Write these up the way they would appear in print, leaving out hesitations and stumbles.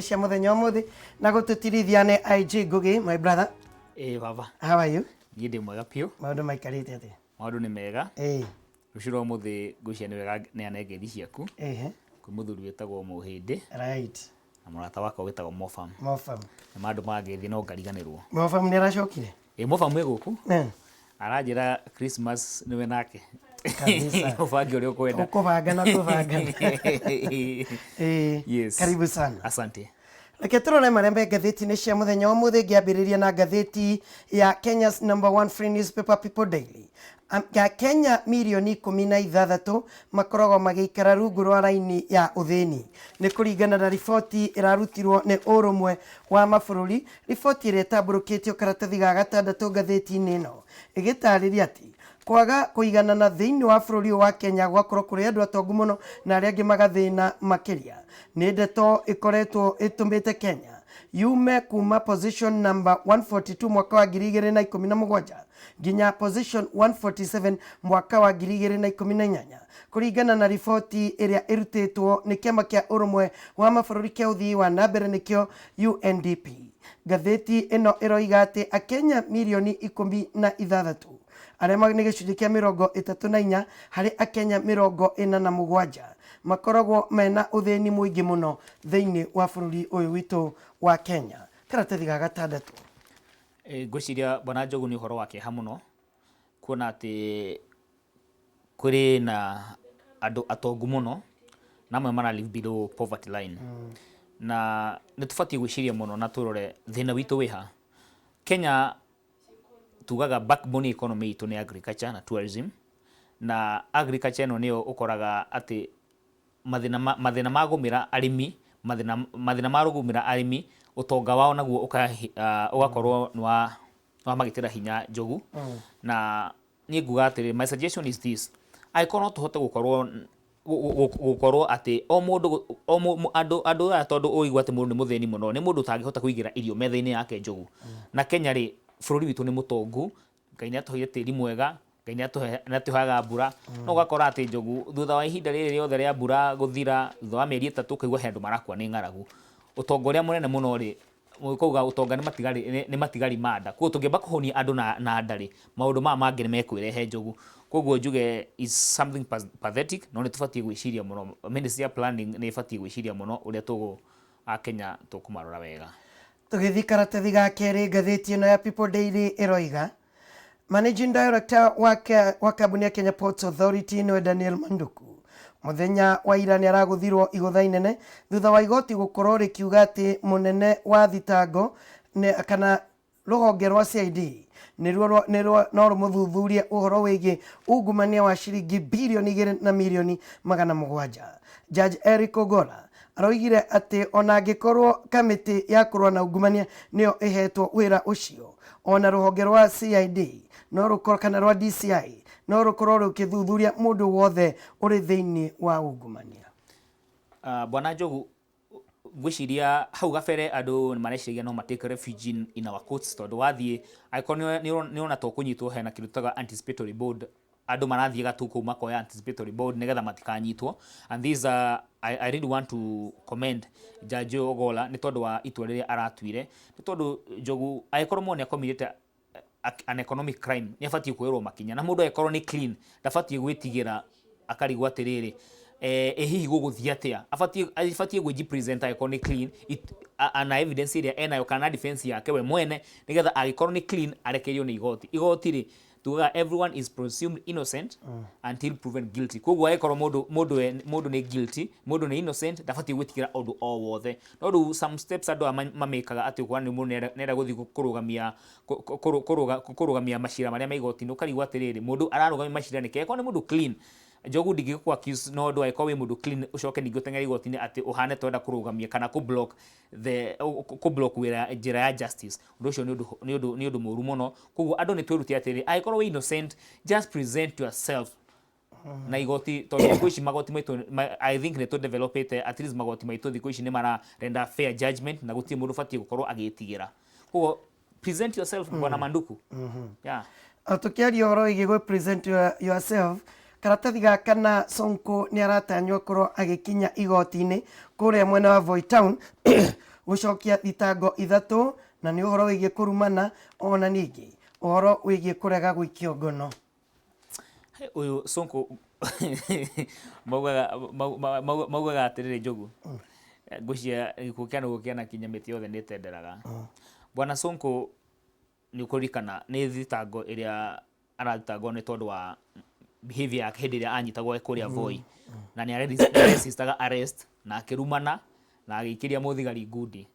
Cia mũthenya ũmũthĩ na gũtũtirithia nĩ IG Ngugi, my brother. Ĩĩ baba. How are you? Niĩ ndĩ mwega biũ. Maũndũ maikarĩte atĩa? Maũndũ nĩ mega. Ĩĩ. Rũciũ rwa ũmũthĩ ngwĩciria nĩ wega neane ngeithi ciaku. Ĩhĩ. Kwĩ mũthuri wĩtagwo Mũhĩndĩ. Right. Na mũrata wakwa wĩtagwo Mofam. Mofam. Nĩ mandũmaga ngeithi no ngariganĩrwo. Mofam nĩ aracokire? Ĩĩ Mofam wĩ gũkũ. Aranjĩra Christmas nĩwe nake. Kabisa. Ũbange ũrĩa ũkwenda. Ũkũbanga na kũbanga. Ĩĩ. Yes. Karibu sana. Asante. Reke tũrore marĩa me ngathĩti-inĩ cia mũthenya wa ũmũthĩ ngĩambĩrĩria na ngathĩti ya Kenya's number one free newspaper People Daily. Akenya mirioni 16 makoragwo magĩikara rungu rwa raini ya ũthĩni. Nĩ kũringana na riboti ĩrarutirwo nĩ ũrũmwe wa mabũrũri, riboti ĩrĩa ĩtambũrũkĩtio karatathi ga gatandatũ ngathĩti-inĩ ĩno ĩgĩtarĩria atĩ kwaga kũiganana thĩinĩ wa bũrũri ũyũ wa Kenya gũgakorwo kũrĩ andũ atongu mũno na arĩa angĩ magathĩna makĩria nĩ ndeto ĩkoretwo ĩtũmĩte Kenya yume kuma position number 142 mwaka wa 2017 nginya position 147 mwaka wa 2018 kũringana na riboti ĩrĩa ĩrutĩtwo nĩ kĩama kĩa ũrũmwe wa mabũrũri kĩa ũthii wa na mbere nĩkĩo UNDP. Ngathĩti ĩno ĩroiga atĩ Akenya mirioni 16 arĩa nĩ gĩcunjĩ kĩa 34 harĩ Akenya 47 makoragwo mena ũthĩni mũingĩ mũno thĩinĩ wa bũrũri ũyũ witũ wa Kenya. Karatathi ga gatandatũ. Ngwĩciria Bwana Njogu nĩ ũhoro wa kĩeha mũno kuona atĩ kũrĩ na andũ atongu mũno na amwe mara live below poverty line. Na nĩ tũbatiĩ gwĩciria mũno na tũrore thĩna witũ wĩha. Kenya tugaga backbone ya economy itũ nĩ agriculture na tourism, na agriculture ĩno nĩyo ũkoraga atĩ mathĩna ma, mathĩna magũmĩra arĩmi, mathĩna, mathĩna marũgũmĩra arĩmi, ũtonga wao naguo ũka, ũgakorwo nĩ wa, wa magĩtĩra hinya Njogu. Na niĩ nguga atĩrĩ, my suggestion is this, angĩkorwo no tũhote gũkorwo gũkorwo atĩ o mũndũ o andũ andũ aya tondũ ũigua atĩ mũndũ nĩ mũthĩni mũno nĩ mũndũ ũtangĩhota kũigĩra irio metha-inĩ yake Njogu. Na Kenya rĩ, bũrũri witũ nĩ mũtongu, Ngai nĩ atũheire tĩri mwega, Ngai nĩ atũheaga mbura, no ũgakora atĩ Njogu thutha wa ihinda rĩrĩ rĩothe rĩa mbura gũthira, thutha wa mĩeri 3 ũkaigua he andũ marakua nĩ ng'aragu. Ũtonga ũrĩa mũnene mũno rĩ, ũkauga ũtonga nĩ matigari nĩ matigari ma nda. Koguo tũngĩamba kũhũnia andũ na nda rĩ, maũndũ maya mangĩ nĩ mekwĩrehe Njogu. Koguo njuge is something pathetic, no nĩ tũbatiĩ gwĩciria mũno, Ministry ya planning nĩ ĩbatiĩ gwĩciria mũno ũrĩa tũgũ Akenya tũkũmarora wega. Tũgĩthiĩ karatathi ga kerĩ ngathĩti ĩno ya People Daily ĩroiga Managing Director wa, wa kambuni ya Kenya Ports Authority nĩwe Daniel Manduku mũthenya wa ira nĩ aragũthirwo igũtha inene thutha wa igoti gũkorwo rĩkiuga atĩ mũnene wa thitango kana Rũhonge rwa CID nĩruo nĩruo no rũmũthuthurie ũhoro wĩgiĩ ungumania wa ciringi birioni 2 na mirioni 700. Judge Eric Ogola aroigire atĩ ona angĩkorwo kamĩtĩ ya kũrũa na ungumania nĩyo ĩhetwo wĩra ũcio, ona rũhonge rwa CID no rũkorwo kana rwa DCI no rũkorwo rũkĩthuthuria mũndũ wothe ũrĩ thĩinĩ wa ungumania. Bwana Njogu, ngwĩciria hau gabere andũ nĩ mareciragia no ma take refuge in our courts tondũ wathiĩ angĩkorwo nĩ ũrona ta ũkũnyitwo hena kĩndũ tũtaga anticipatory bond, andũ marathiaga tu kũu makoya anticipatory bond nĩgetha matikanyitwo. And this I really want to commend Judge Ogolla nĩ tondũ wa itua rĩrĩa aratuire, nĩ tondũ Njogu angĩkorwo mũndũ nĩ akomirĩte an economic crime nĩ abatiĩ kuoerwo makinya, na mũndũ angĩkorwo nĩ clean ndabatiĩ gwĩtigĩra akarigwo atĩrĩrĩ, ĩ hihi gũgũthiĩ atĩa, abatiĩ abatiĩ gwĩ present angĩkorwo nĩ clean na evidence ĩrĩa enayo kana na defense yake we mwene, nĩgetha angĩkorwo nĩ clean arekererio nĩ igoti. Igoti rĩ, tugaga everyone is presumed innocent until proven guilty. Koguo angĩkorwo mũndũ mũndũ mũndũ nĩ guilty, mũndũ nĩ innocent, ndabatiĩ gwĩtigĩra ũndũ o wothe. No rĩu some steps andũ aya mamĩkaga atĩ ũkona nĩ mũndũ nĩarenda gũthiĩ kũrũgamia kũrũgamia macira marĩa me igoti-inĩ, ũkarigwo atĩrĩrĩ, mũndũ ararũgamia macira nĩkĩ? Angĩkorwo nĩ mũndũ clean, Njogu ndingĩgũkũ accuse na ũndũ angĩkorwo wĩ mũndũ clean ũcoke ningĩ ũteng'ere igoti-inĩ atĩ ũhane ta ũrenda kũrũgamia kana kũ block the kũ block wĩra njĩra ya justice. Ũndũ ũcio nĩ ũndũ nĩ ũndũ nĩ ũndũ mũru mũno. Koguo andũ nĩ twĩrute atĩrĩrĩ, angĩkorwo wĩ innocent, just present yourself na igoti, tondũ thikũ ici magoti maitũ, I think nĩ tũ developĩte at least magoti maitũ thikũ ici nĩ mara render fair judgment na gũtirĩ mũndũ ũbatiĩ gũkorwo agĩtigĩra. Koguo present yourself, Bwana Manduku. Yeah. Tũkĩaria ũhoro wĩgiĩ gwĩ present yourself, karatathi ga kana Sonko nĩ aratanywo akorwo agĩkinya igoti-inĩ kũrĩa mwena wa Voi Town. Gũcokia thitango ithatũ na nĩ ũhoro wĩgiĩ kũrumana ona ningĩ ũhoro wĩgiĩ kũrega gũikio ngono. Ũyũ Sonko maugaga maugaga atĩrĩrĩ Njogu, ngwĩciria gĩkuũ kĩa nũgũ kĩanakinya mĩtĩ yothe nĩ ĩtenderaga. Bwana Sonko nĩ ũkũririkana nĩ thitango ĩrĩa arathitangwo nĩ tondũ wa behavior yake hĩndĩ ĩrĩa anyitagwo e kũrĩa Voi, na nĩ aresistaga arrest na akĩrumana na agĩikĩria mũthigari ngundi.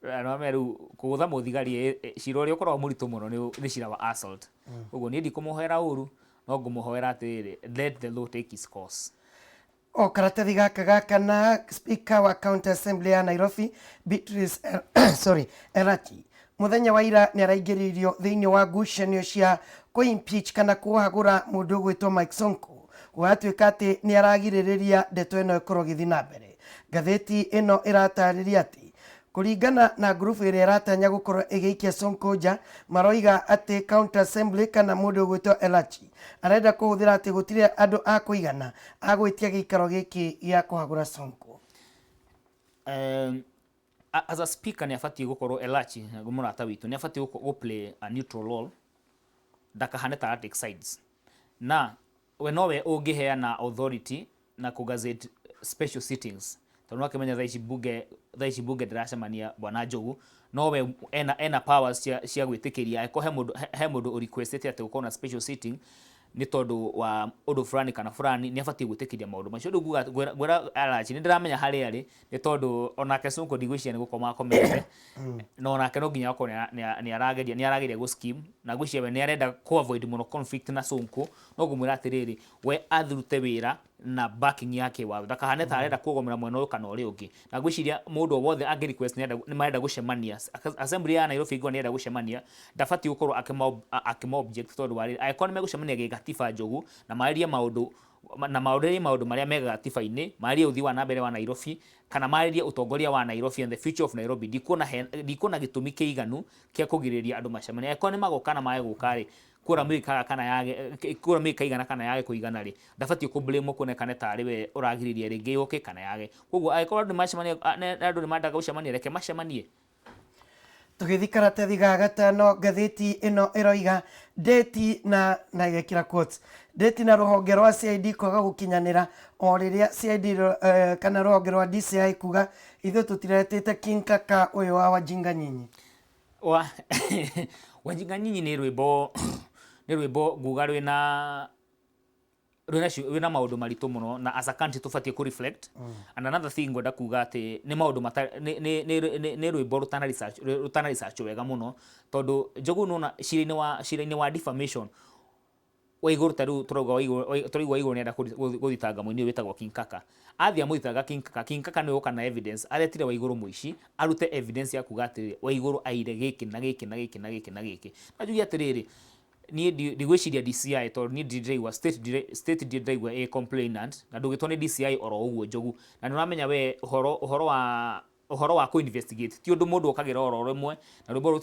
Na nĩwamenya rĩu kũgũtha mũthigari, cira ũrĩa ũkoragwo mũritũ mũno nĩ cira wa assault. Koguo niĩ ndikũmũhoera ũru, no ngũmũhoera atĩrĩrĩ, let the law take its course. O karatathi gaka ga kana, Speaker wa County Assembly ya Nairobi Beatrice sorry, Elachi mũthenya wa ira nĩ araingĩrĩirio thĩinĩ wa ngucanio cia kũ impeach kana kũhagũra mũndũ ũgwĩtwo Mike Sonko, gũgatuĩka atĩ nĩ aragirĩrĩria ndeto ĩno ĩkorwo ĩgĩthiĩ na mbere. Ngathĩti ĩno ĩratarĩria atĩ kũringana na ngurubu ĩrĩa ĩratanya gũkorwo ĩgĩikia Sonko nja, maroiga atĩ County Assembly kana mũndũ ũgwĩtwo Elachi arenda kũhũthĩra atĩ gũtirĩ andũ a kũigana a gwĩtia gĩikaro gĩkĩ gĩa kũhagũra Sonko. As a speaker nĩ abatiĩ gũkorwo Elachi mũrata witũ nĩ abatiĩ gũ play a neutral role, ndakahane ta take sides, na we nowe ũngĩheana authority na kũ gazette special sittings, tondũ no akĩmenya thaa ici bunge ndĩracemania. Bwana Njogu nowe ena powers cia gwĩtĩkĩria angĩkorwo he mũndũ ũrequestĩte atĩ gũkorwo na special sitting nĩ tondũ wa ũndũ fulani kana fulani, nĩ abatiĩ gwĩtĩkĩria maũndũ macio. Rĩu nguga ngwĩra Elachi nĩ ndĩramenya harĩa arĩ, nĩ tondũ onake Sonko ndigwĩciria nĩ gũkoma akomete, na onake no nginya akorwo nĩ arageria gũ scheme, na ngwĩciria we nĩ arenda kũ avoid mũno conflict na Sonko. No ngũmwĩra atĩrĩrĩ, we athurute wĩra na backing yake watho, ndakahane ta arenda kũgomera mwena ũyũ kana ũrĩa ũngĩ. Na ngwĩciria mũndũ o wothe angĩ request nĩ marenda gũcemania, assembly ya Nairobi ingĩkorwo nĩ ĩrenda gũcemania, ndabatiĩ gũkorwo akĩma object, tondũ wa rĩrĩ, angĩkorwo nĩ megũcemania gĩgatiba Njogu na marĩrie maũndũ na marĩrie maũndũ marĩa mega gatiba-inĩ, marĩrie ũthii wa na mbere wa Nairobi kana marĩrie ũtongoria wa Nairobi and the future of Nairobi, ndikuona gĩtũmi kĩiganu kĩa kũgirĩrĩria andũ macemanie. Angĩkorwo nĩ magoka na mage gũka rĩ, kura mĩkaga kana yage kura mĩkaigana kana yage kũigana rĩ, ndabatiĩ kũ blame kuonekane tarĩ we ũragirĩrĩria rĩngĩ yũke kana yage. Koguo angĩkorwo andũ nĩmacemania, andũ nĩmendaga gũcemania, reke macemanie. Tũgĩthiĩ karatathi ga gatano, ngathĩti ĩno ĩroiga Ndeti na ĩgekĩra quotes, Ndeti na rũhonge rwa CID kwaga gũkinyanĩra o rĩrĩa CID kana rũhonge rwa DCI kuga ithuĩ tũtiretĩte King Kaka ũyũ wa Wajinga Nyinyi. Wa Wajinga Nyinyi nĩ rwĩmbo nguga rwĩna maũndũ maritũ mũno, na as a country tũbatiĩ kũ reflect. And another thing ngwenda kuga atĩ nĩ maũndũ mata nĩ rwĩmbo rũtana research wega mũno, tondũ Njogu nona cira-inĩ wa defamation Waigũrũ, ta rĩu tũrauga tũraigua Waigũrũ nĩenda gũthitanga mũini ũyũ wĩtagwo King Kaka. Athiĩ amũthitanga King Kaka, King Kaka nĩwe ũka na evidence aretire Waigũrũ mũici, arute evidence ya kuga atĩrĩrĩ, Waigũrũ aire gĩkĩ na gĩkĩ na gĩkĩ na gĩkĩ na gĩkĩ. Na njuge atĩrĩrĩ, niĩ ndigwĩciria DCI, tondũ niĩ ndiraigua state ndiraigua ĩ complainant, na ndũgĩtwo nĩ DCI oro ũguo Njogu, na nĩ ũramenya we ũhoro wa kũ investigate ti ũndũ mũndũ okagĩra oro rĩmwe, na rwĩmbo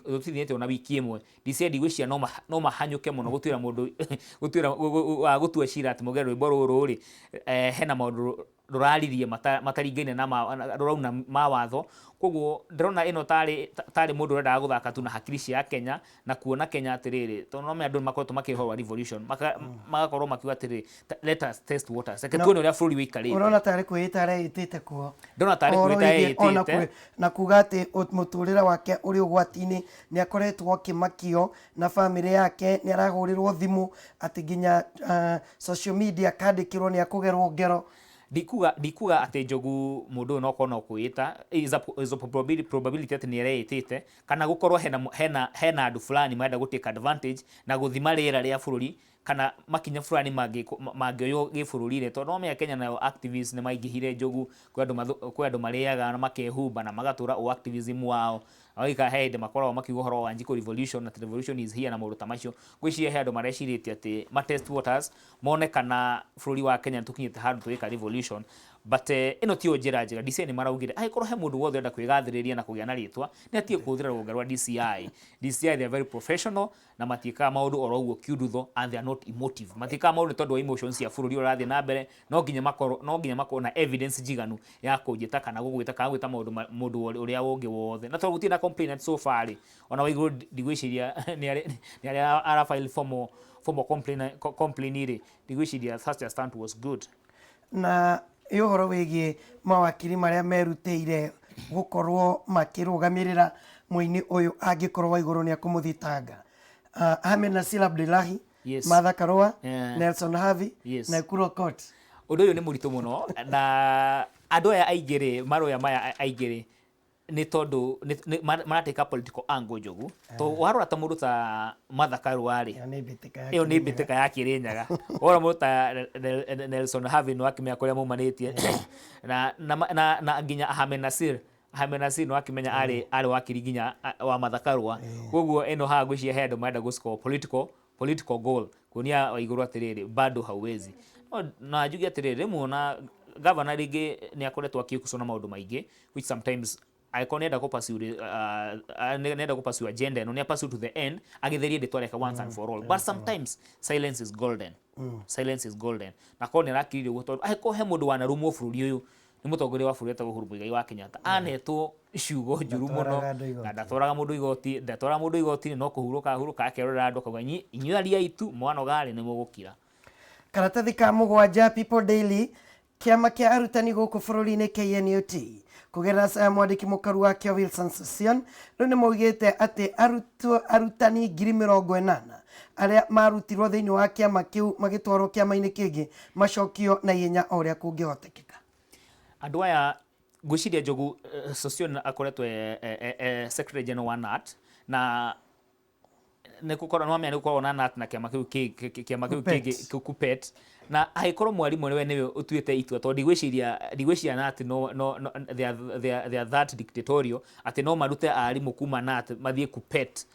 rũtinĩte ona wiki ĩmwe. DCI ndigwĩciria no mahanyũke mũno gũtuĩra mũndũ gũtuĩra wa gũtua cira atĩ mũgere rwĩmbo rũrũ rĩ, hena maũndũ rũraririe mataringaine na rũrauna ma watho. Koguo ndĩrona ĩno tarĩ mũndũ ũrendaga gũthaka tu na hakiri cia Kenya na kuona Kenya atĩrĩrĩ, tondũ no andũ nĩmakoretwo makĩhorwa revolution, magakorwo makiuga atĩrĩrĩ, let us test waters, reke tuone ũrĩa bũrũri wĩikarĩte. Ũrona tarĩ kwĩĩta areĩtĩte kuo? Ndĩrona tarĩ Ũhoro kwĩĩta wĩgiĩ ona eĩtĩte. Na kuga atĩ mũtũrĩre wake ũrĩ ũgwati-inĩ, nĩ akoretwo akĩmakio na bamĩrĩ yake, nĩ arahũrĩrwo thimũ atĩ nginya social media akandĩkĩrwo nĩ akũgerwo ngero. Ndikuga atĩ Njogu mũndũ ũyũ no korwo no kwĩĩta, is a probability atĩ nĩ areĩtĩte, kana gũkorwo hena andũ fulani marenda gũ take advantage na gũthima rĩera rĩa bũrũri kana makinya fulani mangĩoywo gĩbũrũri-inĩ, tondũ no menya Kenya nayo activists nĩ maingĩhire Njogu. Kwĩ andũ marĩaga na makehumba na magatũra o activism wao, magaikara he hĩndĩ makoragwo makiuga ũhoro wa Wanjikũ revolution na revolution is here na maũndũ ta macio. Ngwĩciria he andũ marecirĩtie atĩ ma test waters mone kana bũrũri wa Kenya nĩ tũkinyĩte handũ tũgĩka revolution. But ĩno tiyo njĩra njega. DCI nĩ maraugire angĩkorwo he mũndũ wothe ũrenda kwĩgathĩrĩria na kũgĩa na rĩtwa, nĩ atige kũhũthĩra rũhonge rwa DCI. DCI, they are very professional na matiĩkaga maũndũ oro ũguo kiundutho, and they are not emotive. Matiĩkaga maũndũ nĩ tondũ wa emotions cia bũrũri ũrĩa ũrathiĩ na mbere. No nginya makorwo na evidence njiganu ya kũnjĩta kana gũgwĩta kana gwĩta maũndũ mũndũ ũrĩa ũngĩ wothe. Na tondũ gũtirĩ na complainant so far rĩ, ona Waiguru ndigwĩciria nĩ arĩ ara file formal complaint rĩ, ndigwĩciria such a stunt was good. Na ĩ ũhoro wĩgiĩ mawakiri marĩa merutĩire gũkorwo makĩrũgamĩrĩra mũini ũyũ angĩkorwo Waigũrũ nĩ ekũmũthitanga, Ahmed Nasir Abdullahi, Martha Karua, Nelson Havi na Ekuru Aukot? Ũndũ ũyũ nĩ mũritũ mũno, na andũ aya aingĩ rĩ, marũya maya aingĩ rĩ, nĩ tondũ maratĩka political angle, Njogu. To warora ta mũndũ ta Martha Karua rĩ, ĩyo nĩ mbĩtĩka ya ĩyo nĩ Kĩrĩnyaga. Mbĩtĩka ya Kĩrĩnyaga. Wona mũndũ ta Nelson Havi, nĩ wakĩmenya kũrĩa maumanĩtie, na nginya Ahmed Nasir nĩ wakĩmenya arĩ wakiri nginya wa Martha Karua. Koguo ĩno haha ngwĩciria he andũ marenda gũ score political goal, kuonia Waigũrũ atĩrĩrĩ, bado hauwezi. No, na njuge atĩrĩrĩ, rĩmwe ona gavana rĩngĩ nĩ akoretwo akĩkuswo na maũndũ maingĩ, which sometimes angĩkorwo nĩenda kũ pursue nĩenda kũ pursue agenda ĩno, nĩ pursue to the end, agĩtherie rĩtwa rĩake once and for all. But sometimes silence is golden, silence is golden. Na korwo nĩ arakirire ũguo, tondũ angĩkorwo he mũndũ wanarumwo bũrũri ũyũ, nĩ mũtongoria wa bũrũri etagwo Uhuru Muigai wa Kenyatta. Anetwo ciugo njũru mũno. Ndatwaraga andũ igoti. Na ndatwaraga mũndũ igoti, ndatwaraga mũndũ igoti, no kũhurũka ahurũka, akerorera andũ, akauga, "Inyuĩ ariai tu, mwanoga rĩ, nĩ mũgũkira." Karatathi ka mũgwanja, People Daily: kĩama kĩa arutani gũkũ bũrũri-inĩ KNUT, kũgerera mwandĩki mũkaru wakĩo Wilson Sossion, rĩu nĩ maugĩte atĩ arutwo arutani 80,000 arĩa marutirwo thĩinĩ wa kĩama kĩu magĩtwarwo kĩama-inĩ kĩngĩ macokio na ihenya o ũrĩa kũngĩhotekeka. Andũ aya ngwĩciria, Njogu, Sossion akoretwo e secretary general wa KNUT, na nĩ gũkorwo nĩ wamenya nĩ gũkoragwo na KNUT na kĩama kĩu kĩama kĩu KUPPET. Kĩngĩ KUPPET. Na angĩkorwo mwarimũ nĩwe ũtuĩte itua, tondũ ndigwĩciria KNUT no they are that dictatorial atĩ no marute arimũ kuma KNUT mathiĩ KUPPET.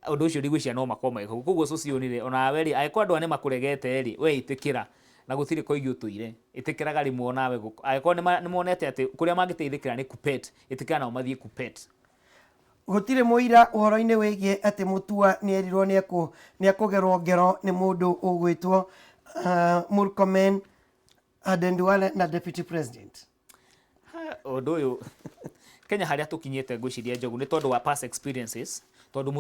Ũndũ ũcio ndigwĩciria no makorwo magĩka. Koguo Sossion rĩ, onawe rĩ, angĩkorwo andũ aya nĩ makũregete rĩ, we ĩtĩkĩra na gũtirĩ koigi ũtũire ĩtĩkĩraga rĩmwe onawe. Angĩkorwo nĩ monete atĩ kũrĩa mangĩteithĩkĩra nĩ KUPPET, ĩtĩkĩra nao mathiĩ KUPPET. Gũtirĩ mũira ũhoro-inĩ wĩgiĩ atĩ Mutua nĩ erirwo nĩ ekũgerwo ngero nĩ mũndũ ũgwĩtwo Murkomen, Aden Duale na deputy president. Ha, ũndũ ũyũ Kenya harĩa tũkinyĩte, ngwĩciria, Njogu, nĩ tondũ wa past experiences, tondũ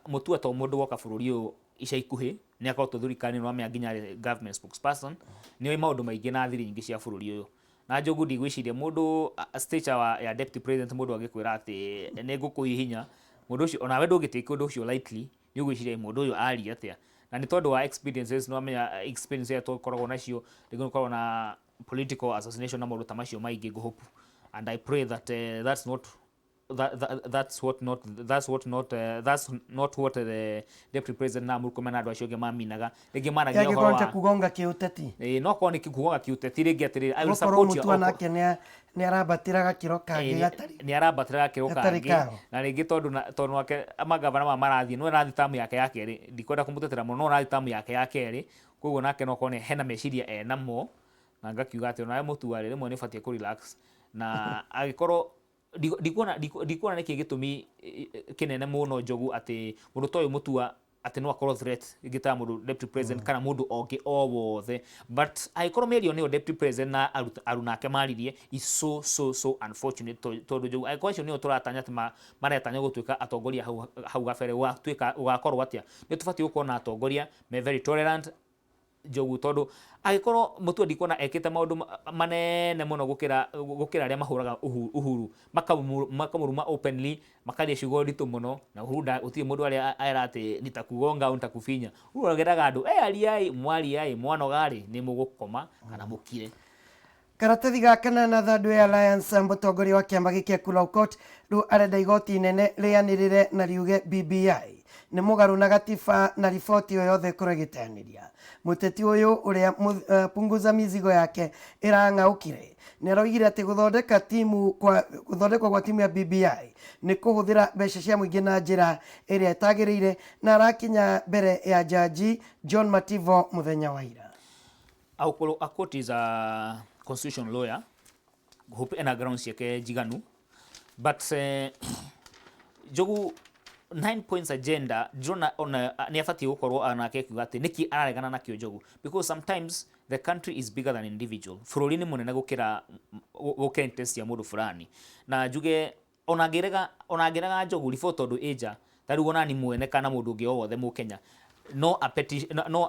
Mutua to mũndũ woka bũrũri ũyũ ica ikuhĩ, nĩ akoretwo thirikari-inĩ, nĩ wamenya nginya arĩ government spokesperson, nĩ oĩ maũndũ maingĩ na thiri nyingĩ cia bũrũri ũyũ. Na Njogu, ndigwĩciria mũndũ stature ya deputy president, mũndũ angĩkwĩra atĩ nĩ ngũkũhihinya, mũndũ ũcio onawe ndũngĩtake ũndũ ũcio lightly. Nĩ ũgwĩciria mũndũ ũyũ aria atĩa, na nĩ tondũ wa experiences, nĩ wamenya experience ĩrĩa tũkoragwo nacio, rĩngĩ nĩ ũkoragwo na political assassination na maũndũ ta macio maingĩ. Ngũhope and I pray that that's not that, that, that's what not that's what not that's not what the deputy president na Murkomen na andũ acio angĩ maminaga. Rĩngĩ maragia ũhoro yangĩkorwo nĩ wa ta kugonga kĩũteti. Ĩĩ, no korwo nĩ kugonga kĩũteti rĩngĩ atĩrĩrĩ, I will gũkorwo support you. Mutua nake nĩ arambatĩra gakĩro kangĩ gatarĩ Nĩ arambatĩra gakĩro gatarĩ kangĩ kao. Na rĩngĩ tondũ nake magavana maya marathiĩ, no arathiĩ tamu yake ya kerĩ, ndikwenda kũmũtetera mũno, no arathiĩ tamu yake ya kerĩ, koguo nake no korwo hena meciria enamo. Na ngakiuga atĩ onawe Mutua rĩ, rĩmwe nĩ ũbatiĩ kũ relax, na angĩkorwo ndikuona nĩkĩ gĩtũmi kĩnene mũno, Njogu, atĩ mũndũ ta ũyũ Mutua atĩ no akorwo threat ĩngĩ ta mũndũ deputy president kana mũndũ ongĩ o wothe. But angĩkorwo mĩario nĩyo deputy president na aruna ake maririe, is so so so unfortunate, tondũ Njogu, angĩkorwo acio nĩo tũratanya atĩ maretanya gũtuĩka atongoria hau gabere, gũgatuĩka gũgakorwo atĩa? Nĩ tũbatiĩ gũkorwo na atongoria me very tolerant, Njogu, tondũ angĩkorwo Mutua ndikuona ekĩte maũndũ manene mũno gũkĩra arĩa mahũraga Uhuru, makamũruma openly, makaria ciugo nditũ mũno, na Uhuru gũtirĩ mũndũ arĩa era atĩ nitakugonga au nitakufinya. Uhuru ageraga andũ, ariai, mwariai, mwanoga rĩ, nĩ mũgũkoma kana mũkire. Karatathi ga kanana, Third Way Alliance, mũtongoria wa kĩama gĩkĩ Ekuru Aukot rĩu arenda igoti inene rĩanĩrĩre na riuge BBI nĩ mũgarũ na gatiba na riboti ĩyo yothe ĩkorwo ĩgĩteanĩria. Mũteti ũyũ ũrĩa punguza mizigo yake ĩrang'aũkire nĩ aroigire atĩ gũthondeka timu kwa gũthondekwo kwa timu ya BBI nĩ kũhũthĩra mbeca cia mũingĩ na njĩra ĩrĩa ĩtagĩrĩire, na arakinya mbere ya jaji John Mativo mũthenya wa ira. Aukot is a constitution lawyer, hope ena grounds ciake njiganu, but Njogu, 9 points agenda ndĩrona ona nĩ abatiĩ gũkorwo onake akiuga atĩ nĩkĩ araregana nakĩo, Njogu, because sometimes the country is bigger than individual. Bũrũri nĩ mũnene gũkĩra interest ya mũndũ fulani. Na njuge ona angĩrega Njogu riboti, tondũ ĩ nja ta rĩu ona ni mwene kana mũndũ ũngĩ o wothe mũkenya no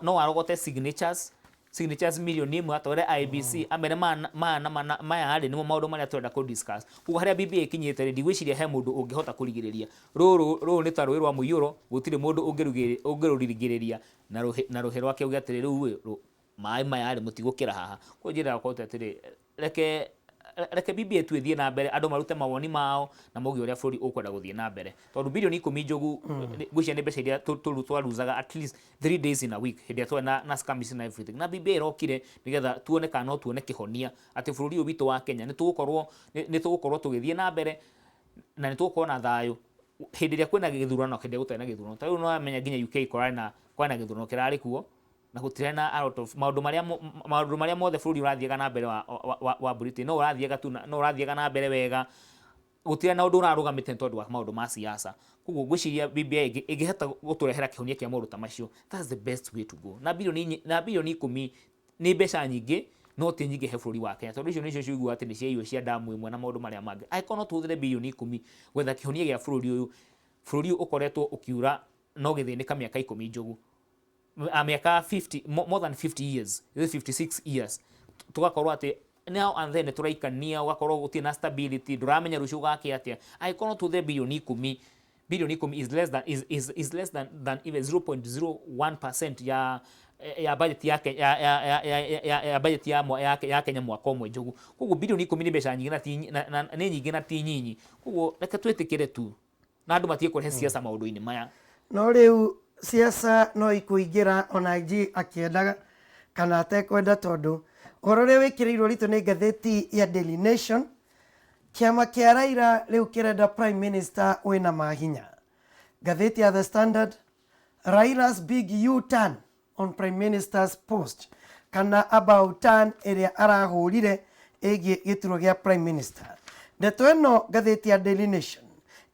no arogote signatures 1 million atware IEBC, amere maya maya na maya rĩ, nĩmo maũndũ marĩa tũrenda kũ discuss. Koguo harĩa BBI ĩkinyĩte rĩ, ndigwĩciria he mũndũ ũngĩhota kũrigĩrĩria. Rũrũ rũrũ nĩ ta rũĩ rwa mũiyũro, gũtirĩ mũndũ ũngĩrũrigĩrĩria na rũhĩ rwake uge atĩrĩ, rĩu ĩ, maĩ maya rĩ, mũtigũkĩra haha. Koguo njĩraga korwo atĩrĩ, reke BBI tu ĩthiĩ na mbere, andũ marute mawoni mao na mauge ũrĩa bũrũri ũkwenda gũthiĩ na mbere, tondũ 10 bilioni, Njogu, ngwĩciria nĩ mbeca iria twaruzaga at least 3 days in a week hĩndĩ ĩrĩa twarĩ na skirmish na everything. Na BBI ĩrokire nĩgetha tuone kana no tuone kĩhonia atĩ bũrũri ũyũ witũ wa Kenya nĩ tũgũkorwo tũgĩthiĩ na mbere na nĩ tũgũkorwo na thayũ hĩndĩ ĩrĩa kwĩna gĩthurano, hĩndĩ ĩrĩa gũtarĩ na gĩthurano. Ta rĩu nĩwamenya nginya UK kũrarĩ na gĩthurano kĩrarĩ kuo na gũtirĩ na a lot of maũndũ marĩa mothe bũrũri ũrathiaga na mbere wa Britain no ũrathiaga tu no ũrathiaga na mbere wega, gũtirĩ na ũndũ ũrarũgamĩte nĩ tondũ wa maũndũ ma siasa. Koguo ngwĩciria BBI ĩngĩhota gũtũrehera kĩhonia kĩa maũndũ ta macio, that's the best way to go. Na 10 bilioni nĩ mbeca nyingĩ, no ti nyingĩ he bũrũri wa Kenya, tondũ icio nĩcio ciuguaga atĩ nĩ cia irio cia damu ĩmwe na maũndũ marĩa mangĩ. Angĩkorwo no tũhũthĩre 10 bilioni gwetha kĩhonia gĩa bũrũri ũyũ, bũrũri ũyũ ũkoretwo ũkiura no gĩthĩnĩka mĩaka 10, Njogu, mĩaka 50, more than 50 years, 56 years, tũgakorwo atĩ now and then tũraikania, ũgakorwo gũtirĩ na stability, ndũramenya rũciũ gũgakĩa atĩa. Angĩkorwo no tũhũthĩre 10 bilioni, 10 bilioni is less than is less than even 0.01% ya budget ya ya ya ya ya ya ya budget ya Kenya mwaka ũmwe, Njogu. Koguo 10 bilioni nĩ mbeca nyingĩ na nĩ nyingĩ na ti nyinyi. Koguo reke twĩtĩkĩre tu na andũ matige kũrehe siasa maũndũ-inĩ maya. No rĩu siasa no ikũingĩra ona IG akĩendaga kana atekwenda, tondũ ũhoro ũrĩa wĩkĩrĩirwo ritũ nĩ ngathĩti ya Daily Nation, kĩama kĩa Raila rĩu kĩrenda prime minister wĩna mahinya. Ngathĩti ya The Standard, Raila's big U-turn on prime minister's post, kana about turn ĩrĩa arahũrire ĩgiĩ gĩturwa gĩa prime minister. Ndeto ĩno ngathĩti ya Daily Nation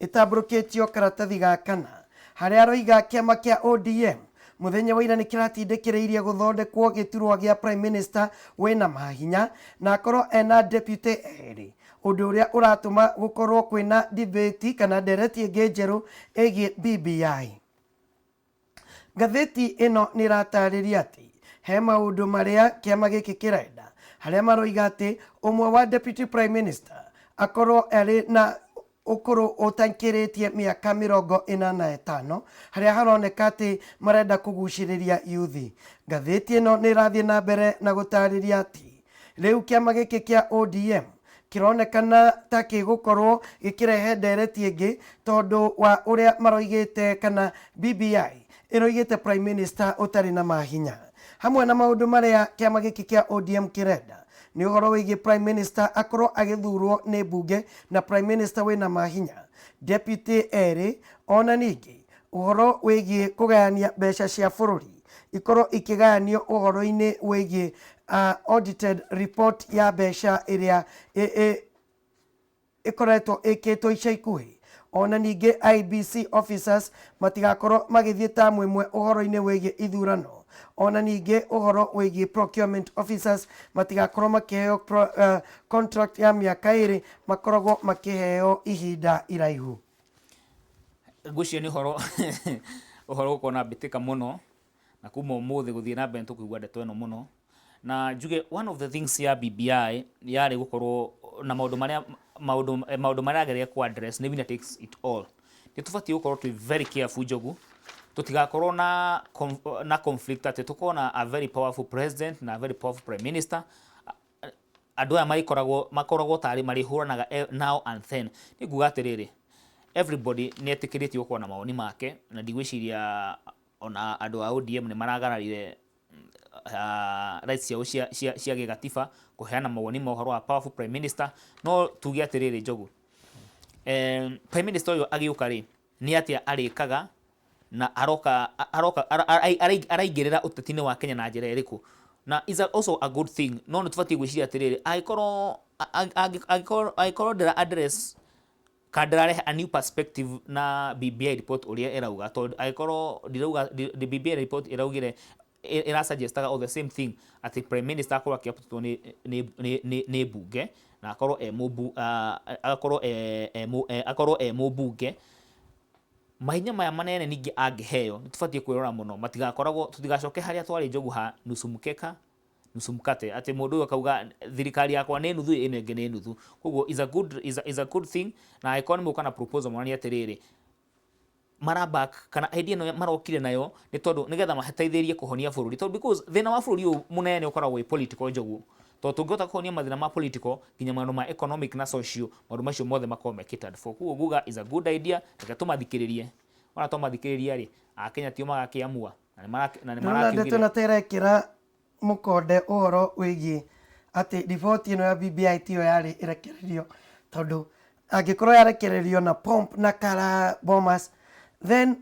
ĩtambũrũkĩtio karatathi ga kana, harĩa aroiga kĩama kĩa ODM mũthenya wa ira nĩ kĩratindĩkĩrĩirie gũthondekwo gĩturwa gĩa prime minister wĩna mahinya na akorwo ena deputy erĩ, ũndũ ũrĩa ũratũma gũkorwo kwĩna debate kana ndereti ĩngĩ njerũ ĩgiĩ BBI. Ngathĩti ĩno nĩ ĩratarĩria atĩ he maũndũ marĩa kĩama gĩkĩ kĩrenda, harĩa maroiga atĩ ũmwe wa deputy prime minister akorwo arĩ na ũkũrũ ũtakĩrĩtie mĩaka 45, harĩa haroneka atĩ marenda kũgucĩrĩria yuthi. Ngathĩti ĩno nĩ ĩrathiĩ na mbere na gũtarĩria atĩ rĩu kĩama gĩkĩ kĩa ODM kĩronekana ta gĩgũkorwo gĩkĩrehe ndereti ĩngĩ, tondũ wa ũrĩa maroigĩte kana BBI ĩroigĩte prime minister ũtarĩ na mahinya. Hamwe na maũndũ marĩa kĩama gĩkĩ kĩa ODM kĩrenda nĩ ũhoro wĩgiĩ prime minister akorwo agĩthurwo nĩ mbunge na prime minister wĩna mahinya, deputy erĩ, ona ningĩ ũhoro wĩgiĩ kũgayania mbeca cia bũrũri ikorwo ikĩgayanio ũhoro-inĩ wĩgiĩ audited report ya mbeca ĩrĩa ĩkoretwo ĩkĩtwo ica ikuhĩ. Ona ningĩ IEBC officers matigakorwo magĩthiĩ tamu ĩmwe ũhoro-inĩ wĩgiĩ ithurano. Ona ningĩ ũhoro wĩgiĩ procurement officers matigakorwo makĩheo contract ya mĩaka 2, makoragwo makĩheo ihinda iraihu. Ngwĩciria nĩ ũhoro ũgũkorwo na mbĩtĩka mũno, na kuma ũmũthĩ gũthiĩ na mbere nĩtũkũigua ndeto ĩno mũno. Na njuge one of the things ya BBI yarĩ gũkorwo na maũndũ marĩa yagĩrĩire ku address nĩ winner takes it all. Nĩ tũbatiĩ gũkorwo twĩ very careful, Njogu, tũtigakorwo na conflict atĩ tũkorwo na a very powerful president na a very powerful prime minister. Andũ aya marĩkoragwo makoragwo tarĩ marĩhũranaga now and then. Nĩ nguga atĩrĩrĩ, everybody nĩ etĩkĩrĩtio gũkorwo na mawoni make, na ndigwĩciria ona andũ a ODM nĩ maragararire rights ciao cia gĩgatiba kũheana mawoni ma ũhoro wa powerful prime minister. No tuge atĩrĩrĩ, Njogu, prime minister ũyũ agĩũka rĩ, nĩ atĩa arĩkaga na aroka araingĩrĩra ũteti-inĩ wa Kenya na njĩra ĩrĩkũ? Na is also a good thing, no nĩ tũbatiĩ gwĩciria atĩrĩrĩ, angĩkorwo angĩkorwo ndĩra address kana ndĩrarehe a new perspective na BBI report ũrĩa ĩrauga, tondũ angĩkorwo ndirauga BBI report ĩraugire, ĩrasuggestaga o the same thing, atĩ prime minister akorwo akĩappointwo nĩ mbunge na akorwo e mũbu akorwo e akorwo e mũmbunge. Mahinya maya manene ningĩ angĩheo, nĩ tũbatiĩ kwĩrora mũno matigakoragwo, tũtigacoke harĩa twarĩ, Njogu, ha nusu mkeka nusu mkate, atĩ mũndũ ũyũ akauga thirikari yakwa nĩ nuthu, ĩno ĩngĩ nĩ nuthu. Koguo is a good thing, na angĩkorwo nĩ mũgũka na proposal monanie atĩrĩrĩ, maraback kana idea ĩno marokire nayo nĩ tondũ nĩgetha mateithĩrĩrie kũhonia bũrũri, tondũ because thĩna wa bũrũri ũyũ mũnene ũkoragwo wĩ political, Njogu, tondũ tũngĩhota kũhonia mathĩna ma political, nginya maũndũ ma economic na social, maũndũ macio mothe makoragwo me catered for. Koguo nguga is a good idea. Reke tũmathikĩrĩrie. Ona tũmathikĩrĩria rĩ, Akenya tio magakĩamua na nĩ Ndĩrona ndeto marakiugire. Ĩno ta ĩrekĩra mũkonde ũhoro wĩgiĩ atĩ riboti ĩno ya BBI tiyo yarĩ ĩrekererio, tondũ angĩkorwo yarekererio na pomp na kara Bomas, then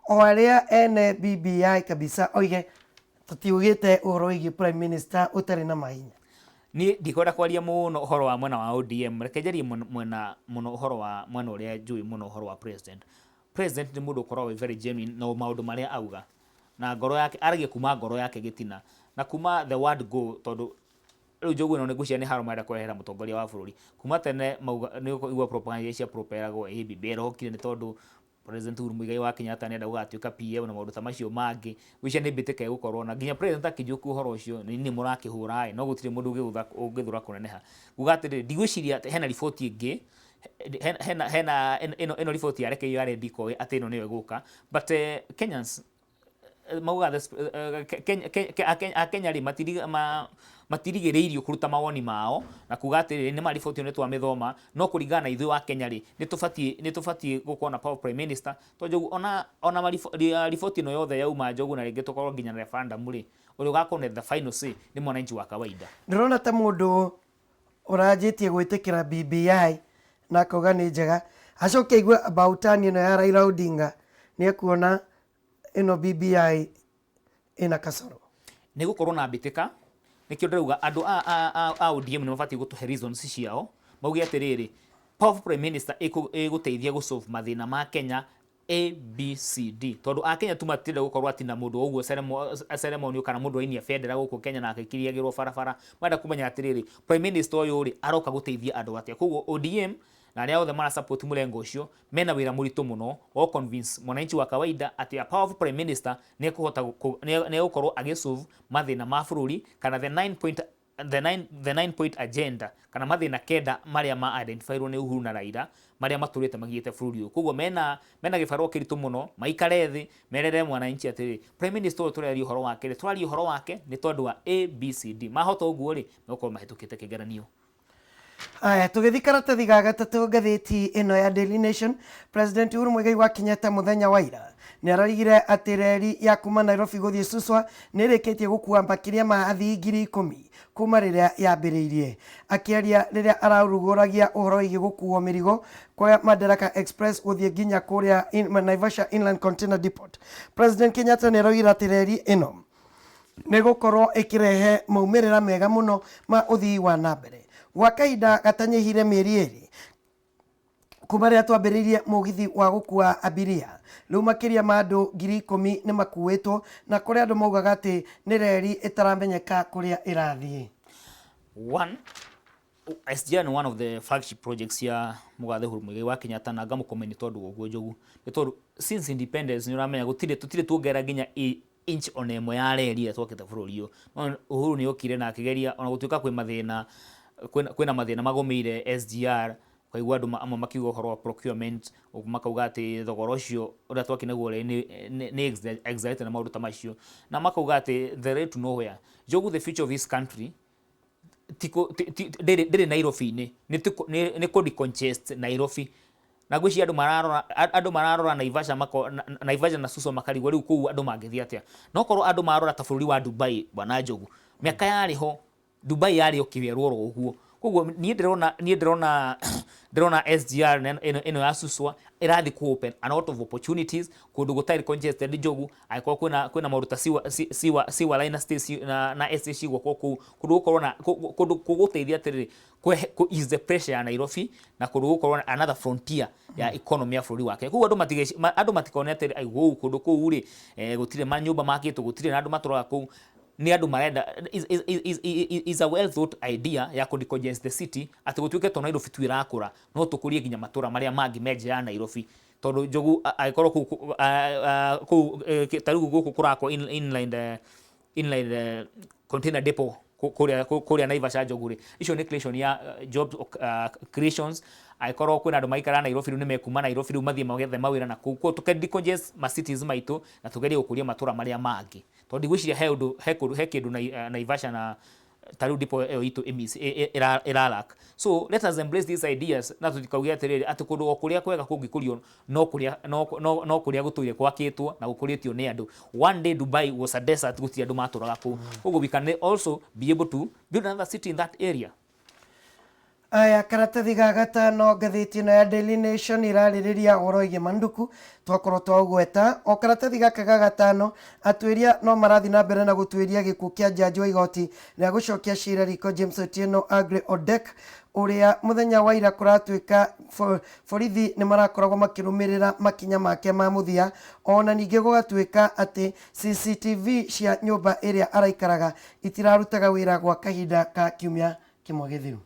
o arĩa ene BBI kabisa oige tũtiugĩte ũhoro wĩgiĩ prime minister ũtarĩ na mahinya. Niĩ ndikwenda kwaria mũno ũhoro wa mwena wa ODM. Reke njarie mwena mũno ũhoro wa mwena ũrĩa njũĩ mũno, ũhoro wa president. President nĩ mũndũ ũkoragwo wĩ very genuine na maũndũ marĩa auga na ngoro yake, aragia kuma ngoro yake gĩtina na kuma the word go, tondũ rĩu, Njogu, ĩno nĩ ngwĩciria nĩ haro marenda kũrehera mũtongoria wa bũrũri. Kuma tene mauga nĩ ũkũigua propaganda iria cia properagwo, ĩ BBI ĩrokire nĩ tondũ President Uhuru Muigai wa Kenyatta nĩenda gũgatuĩka PM na maũndũ ta macio mangĩ. Ngwĩciria nĩ mbĩtĩka ĩgũkorwo na nginya president akĩnjũkia ũhoro ũcio, nĩ inyuĩ mũrakĩhũra ĩ, no gũtirĩ mũndũ ũngĩthũra kũneneha. Nguga atĩrĩrĩ, ndigwĩciria atĩ hena riboti ĩngĩ, hena ĩno riboti yarekereirio yarĩ decoy, atĩ ĩno nĩyo ĩgũka, but Kenyans maugaga Akenya rĩ matirigĩrĩirio kũruta mawoni mao na kuga atĩrĩrĩ, nĩ ma riboti ĩyo nĩ twamĩthoma, no kũringana na ithuĩ wa Kenya rĩ, nĩ tũbatiĩ gũkorwo na power prime minister, tondũ, Njogu, ona riboti ĩno yothe yauma, Njogu, na rĩngĩ tũkorwo nginya na referendum rĩ, ũrĩa ũgakorwo na the final say nĩ mwananchi wa kawaida. Ndĩrona ta mũndũ ũranjĩtie gwĩtĩkĩra BBI na akauga nĩ njega, acoke aigue about ĩno ya Raila Odinga, nĩ ekuona ĩno BBI ĩna kasoro. Nĩ gũkorwo na mbĩtĩka. Nĩkĩo ndĩrauga andũ a ODM nĩ mabatiĩ gũtũhe reasons ciao, mauge atĩrĩrĩ, powerful prime minister ĩgũteithia gũsolve mathĩna ma Kenya A B C D, tondũ akenya tu matirenda gũkorwo atĩ na mũndũ ũguo ceremonial kana mũndũ wainia bendera gũkũ Kenya na akĩkiriagĩrwo barabara. Marenda kũmenya atĩrĩrĩ, prime minister ũyũ rĩ, aroka gũteithia andũ atĩa? Koguo ODM na arĩa othe mara support mũrengo ũcio mena wĩra mũritũ mũno wa convince mwananchi wa kawaida atĩ a powerful prime minister nĩ ekũhota nĩ egũkorwo agĩsolve mathĩna ma bũrũri, kana the nine point agenda, kana mathĩna 9 marĩa ma identifyirwo nĩ Uhuru na Raila marĩa matũrĩte magiĩte bũrũri ũyũ. Koguo mena gĩbarũa kĩritũ mũno, maikare thĩ merere mwananchi atĩrĩ, prime minister ũyũ tũraria ũhoro wake rĩ, tũraria ũhoro wake nĩ tondũ wa A B C D. Mahota ũguo rĩ, megũkorwo mahĩtũkĩte kĩgeranio. Aya, tũgĩthiĩ karatathi ga gatatũ, ngathĩti ĩno ya Daily Nation. President Uhuru Muigai wa Kenyatta mũthenya wa ira nĩ ararigire atĩ reri ya kuma Nairobi gũthiĩ Suswa nĩ ĩrĩkĩtie gũkua makĩria ma athii 10,000 kuma rĩrĩa yambĩrĩirie. Akĩaria rĩrĩa ararugũragia ũhoro wĩgiĩ gũkuo mĩrigo kwa Madaraka Express gũthiĩ nginya kũrĩa Naivasha Inland Container Depot, President Kenyatta nĩ araugire atĩ reri ĩno nĩ gũkorwo ĩkĩrehe maumĩrĩra mega mũno ma ũthii wa na mbere gwa kahinda gatanyihire mĩeri 2 kuma rĩrĩa twambĩrĩirie mũgithi wa gũkua abiria. Rĩu makĩria ma andũ 10,000 nĩ makuĩtwo, na kũrĩa andũ maugaga atĩ nĩ reri ĩtaramenyeka kũrĩa ĩrathiĩ. One, SGR nĩ one of the flagship projects ya mũgathe Uhuru Muigai wa Kenyatta, na ngamũcommend tondũ ũguo, Njogu, nĩ tondũ since independence nĩ ũramenya gũtirĩ tũtirĩ tuongerera nginya inch ona ĩmwe ya reri ĩrĩa twakĩte bũrũri ũyũ. No Uhuru nĩ okire na akĩgeria, ona gũtuĩka kwĩ mathĩna, kwĩna mathĩna magũmĩire SGR, ũkaigua andũ amwe makiuga ũhoro wa procurement, makauga atĩ thogora ũcio ũrĩa twakĩ naguo rĩ nĩ exaggerated na maũndũ ta macio, na makauga atĩ the way to nowhere. Njogu, the future of this country ndĩrĩ Nairobi-inĩ, nĩ kũ decongest Nairobi, na ngwĩciria andũ mararora Naivasha, Naivasha na Suswa, makarigwo rĩu kũu andũ mangĩthiĩ atĩa. No korwo andũ marora ta bũrũri wa Dubai, bwana Njogu, mĩaka yarĩ ho Dubai yarĩ o kĩwerũ oro ũguo. Koguo niĩ ndĩrona niĩ ndĩrona ndĩrona SGR ĩno ya Suswa ĩrathiĩ ku open a lot of opportunities kũndũ gũtarĩ congested, Njogu. Angĩkorwo kwĩna maũndũ ta sewer line na stage na estate cigwakwo kũu, kũndũ gũkorwo na kũndũ gũgũteithia atĩrĩrĩ kũ ease the pressure ya Nairobi na kũndũ gũkorwo na another frontier ya economy ya bũrũri wa Kenya. Koguo andũ matikone atĩ ai gũu kũndũ kũu rĩ, gũtirĩ manyũmba makĩtwo, gũtirĩ na andũ matũraga kũu. Nĩ andũ marenda is a well thought idea ya kũ decongest the city, atĩ gũtuĩke to Nairobi tu ĩrakũra, no tũkũrie nginya matũra marĩa mangĩ me nja ya Nairobi, tondũ Njogu, angĩkorwo kũu ta rĩu gũkũ kũrakwo inland container depot kũrĩa Naivasha, Njogu rĩ, icio nĩ creation ya job creations. Angĩkorwo kwĩna andũ maikaraga Nairobi, rĩu nĩ mekuma Nairobi, rĩu mathiĩ magethe mawĩra na kũu. Koguo tũke decongest ma cities maitũ na tũgerie gũkũria matũra marĩa mangĩ, tondũ ndigwĩciria he ũndũ he kũndũ he kĩndũ Naivasha na ta rĩu depot ĩyo itũ ĩra lack. So let us embrace these ideas na tũtikauge atĩrĩrĩ atĩ kũndũ o kũrĩa kwega kũngĩkũrio no kũrĩa gũtũire gwakĩtwo na gũkũrĩtio nĩ andũ. One day Dubai was a desert, gũtirĩ andũ matũraga kũu. Koguo we can also be able to build another city in that area. Aya, karatathi ga gatano, ngathĩti ĩno ya Daily Nation ĩrarĩrĩria ũhoro wĩgiĩ Manduku twakorwo twaũgweta. O karatathi gaka ga gatano, atuĩria no marathiĩ na mbere na gũtuĩria gĩkuũ kĩa njanji wa igoti rĩa gũcokia cira riko James Otieno Aggrey Odek, ũrĩa mũthenya wa ira kũratuĩka borithi nĩ marakoragwo makĩrũmĩrĩra makinya make ma mũthia. Ona ningĩ gũgatuĩka atĩ CCTV cia nyũmba ĩrĩa araikaraga itirarutaga wĩra gwa kahinda ka kiumia kĩmwe gĩthiru.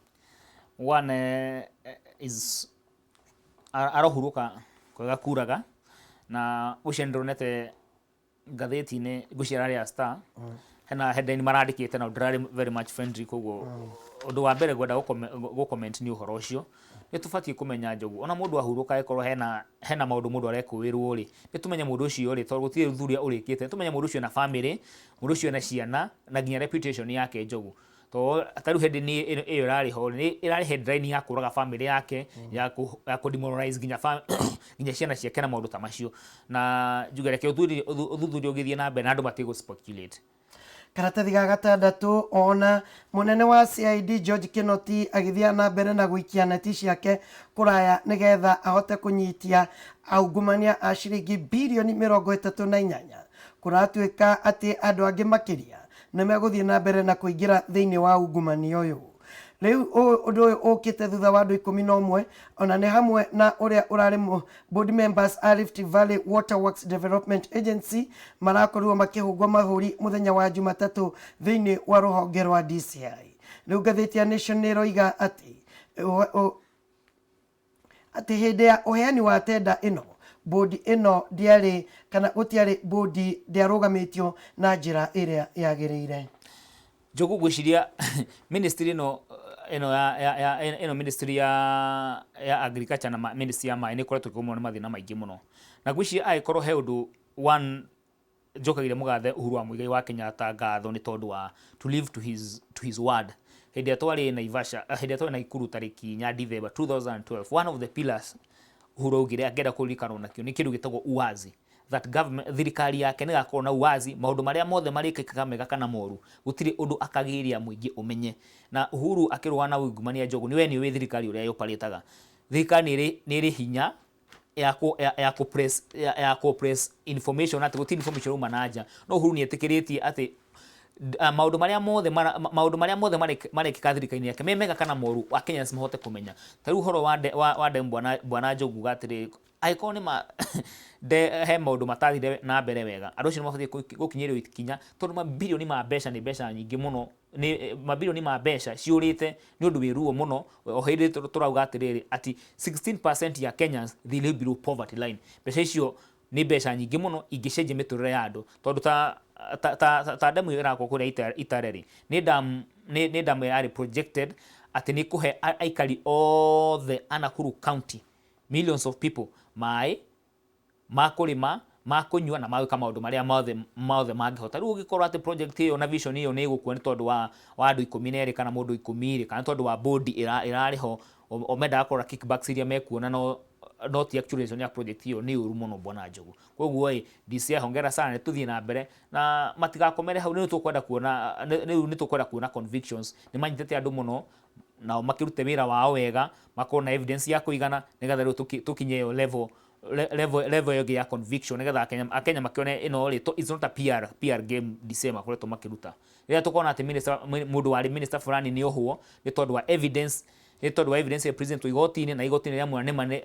One is arohurũka kwega kuraga na ũcio nĩndonete ngathĩti-inĩ, ngwĩciria ĩrarĩ ya Star, hena headline marandĩkĩte na ndĩrarĩ very much friendly. Koguo ũndũ wa mbere ngwenda gũ comment nĩ ũhoro ũcio. Nĩ tũbatiĩ kũmenya, Njogu, ona mũndũ ahurũka, angĩkorwo hena maũndũ mũndũ arekũĩrwo rĩ, nĩ tũmenye mũndũ ũcio rĩ, tondũ gũtirĩ ũthuthuria ũrĩkĩte, nĩ tũmenye mũndũ ũcio na family, mũndũ ũcio na ciana na nginya reputation yake, Njogu, tondũ ta rĩu headline ĩyo ĩrarĩ ho nĩ ĩrarĩ headline ya kũraga family yake, ya kũ demoralize nginya ciana ciake na maũndũ ta macio. Na njuge reke ũthuthuria ũgĩthiĩ na mbere na andũ matige gũ speculate. Karatathi ga gatandatũ, ona mũnene wa CID George Kinoti agĩthiĩ na mbere na gũikia neti ciake kũraya nĩgetha ahote kũnyitia aungumania a ciringi birioni 38, kũratuĩka atĩ andũ angĩ makĩria nĩ megũthiĩ na mbere na kũingĩra thĩinĩ wa ungumania ũyũ. Rĩu ũndũ ũyũ ũkĩte thutha wa andũ 11, ona nĩ hamwe na ũrĩa ũrarĩ board members a Rift Valley Water Works Development Agency, marakorirwo makĩhũngwo mahũri mũthenya wa Jumatatũ thĩinĩ wa rũhonge rwa DCI. Rĩu ngathĩti ya Nation nĩ ĩroiga atĩ hĩndĩ ya ũheani wa tenda ĩno, bodi ĩno ndĩarĩ kana gũtiarĩ bodi, ndĩarũgamĩtio na njĩra ĩrĩa yagĩrĩire. Njogu, ngwĩciria ministry ĩno ya ĩno ministry ya agriculture na ministry ya maĩ nĩ ĩkoretwo ĩkĩgũmĩrwo nĩ mathĩna maingĩ mũno, na ngwĩciria angĩkorwo he ũndũ one njokagĩria mũgathe Uhuru wa Muigai wa Kenyatta ngatho nĩ tondũ wa to live to his word. Hĩndĩ ĩrĩa twarĩ Naivasha, hĩndĩ ĩrĩa twarĩ Naikuru tarĩki 4 December 2012, one of the pillars Uhuru augire angĩenda kũririkanwo nakĩo nĩ kĩndũ gĩtagwo uwazi, that government, thirikari yake nĩ gakorwo na uwazi, maũndũ marĩa mothe marĩkĩkaga, mega kana moru, gũtirĩ ũndũ akagĩria mũingĩ ũmenye. Na Uhuru akĩrũa na ungumania, Njogu, nĩ we nĩ ũĩ thirikari ũrĩa yũparĩtaga. Thirikari nĩ ĩrĩ hinya ya kũ press information atĩ gũtirĩ information uma na nja, no Uhuru nĩ etĩkĩrĩtie atĩ maũndũ marĩa mothe marekĩka thirikari-inĩ yake, me mega kana moru, Akenyans mahote kũmenya. Ta rĩu ũhoro wa demu, bwana Njogu, atĩrĩ angĩkorwo nĩ ma de he maũndũ matathire na mbere wega, andũ acio nĩ mabatiĩ gũkinyĩrio ikinya, tondũ mabirioni ma mbeca nĩ mbeca nyingĩ mũno, nĩ mabirioni ma mbeca ciũrĩte. Nĩ ũndũ wĩ ruo mũno o hĩndĩ tũrauga atĩrĩrĩ atĩ 16% ya Kenyans, they live below poverty line. Mbeca icio nĩ mbeca nyingĩ mũno ingĩcenjia mĩtũrĩre ya andũ, tondũ ta demu ĩyo ĩrakwo kũrĩa Itare rĩ, nĩ damu yarĩ projected atĩ nĩ kũhe aikari othe a Nakuru County, millions of people, maĩ ma kũrĩma, ma kũnyua na magwĩka maũndũ marĩa mothe mangĩhota. Rĩu ũngĩkorwo atĩ project ĩyo na vision ĩyo nĩ ĩgũkua nĩ tondũ wa andũ 12 kana mũndũ 10 rĩ, kana tondũ wa board ĩrarĩ ho o mendaga kũrora kickbacks iria mekuona, no ti actualization ya project ĩyo, nĩ ũru mũno, bwana Njogu. Koguo ĩ DCI, hongera sana, nĩ tũthiĩ na mbere na matigakomere hau. Rĩu nĩ tũkwenda kuona convictions. Nĩ manyitĩte andũ mũno. Nao makĩrute wĩra wao wega, makorwo na evidence ya kũigana, nĩgetha rĩu tũkinye ĩyo level ĩyo ĩngĩ ya conviction, nĩgetha Akenya makĩone ĩno rĩ, it's not a PR game DCI makoretwo makĩruta. Rĩrĩa tũkona atĩ minister, mũndũ warĩ minister fulani nĩ ohwo nĩ tondũ wa evidence, nĩ tondũ wa evidence ya present igoti-inĩ, na igoti-inĩ rĩamũra nĩma nĩ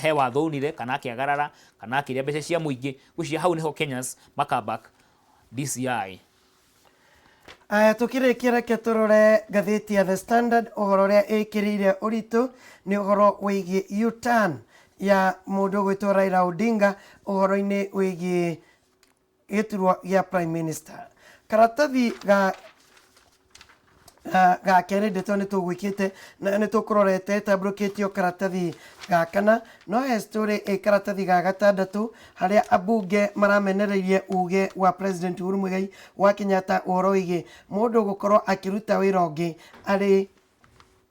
he watho unire, kana akĩagarara, kana akĩrĩa mbeca cia mũingĩ, ngwĩciria hau nĩho Kenyans maka back DCI. Aya, tukĩrĩkia reke tũrore ngathĩti ya The Standard. Ũhoro ũrĩa ĩkĩrĩire ũritũ nĩ ũhoro wĩgiĩ U-turn ya mũndũ ũgwĩtwo Raila Odinga ũhoro-inĩ wĩgiĩ gĩturwa gĩa Prime Minister. Karatathi ga kerĩ, ndeto nĩ tũgwĩkĩte na nĩ tũkũrorete ĩtambũrũkĩtio karatathi ga kana, no he story ĩ karatathi ga gatandatũ, harĩa ambunge maramenereirie uge wa President Uhuru Muigai wa Kenyatta ũhoro wĩgiĩ mũndũ gũkorwo akĩruta wĩra ũngĩ arĩ